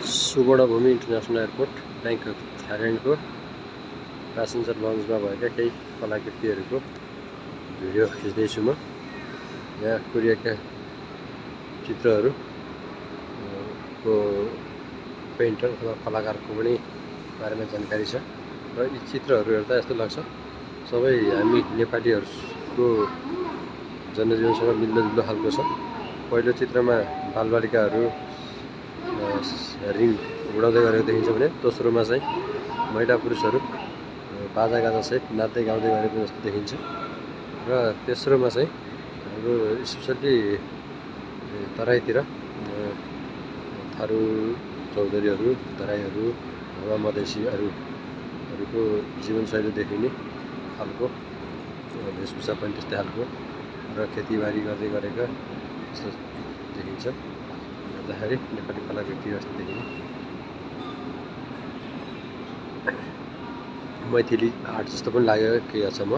Suvarnabhumi international airport Bangkok थाइल्यान्डको passenger लन्चमा भएका केही कलाकृतिहरूको भिडियो खिच्दैछु म। यहाँ कोरियाका चित्रहरू को पेन्टर अथवा कलाकारको पनि बारेमा जानकारी छ र यी चित्रहरू हेर्दा यस्तो लाग्छ सबै हामी नेपालीहरूको जनजीवनसँग मिल्दोजुल्दो खालको छ। पहिलो चित्रमा बालबालिकाहरू रिङ उडाउँदै गरेको देखिन्छ भने दोस्रोमा चाहिँ महिला पुरुषहरू बाजागाजासहित नाच्दै गाउँदै गरेको जस्तो देखिन्छ र तेस्रोमा चाहिँ हाम्रो स्पेसल्ली तराईतिर थारू चौधरीहरू तराईहरू वा मधेसीहरूको जीवनशैली देखिने खालको वेशभूषा पनि त्यस्तै खालको र खेतीबारी गर्दै गरेका जस्तो देखिन्छ। हेर्दाखेरि नेपाली कलाकृति जस्तो देखिने मैथिली आर्ट जस्तो पनि लागेको केही अचम्म।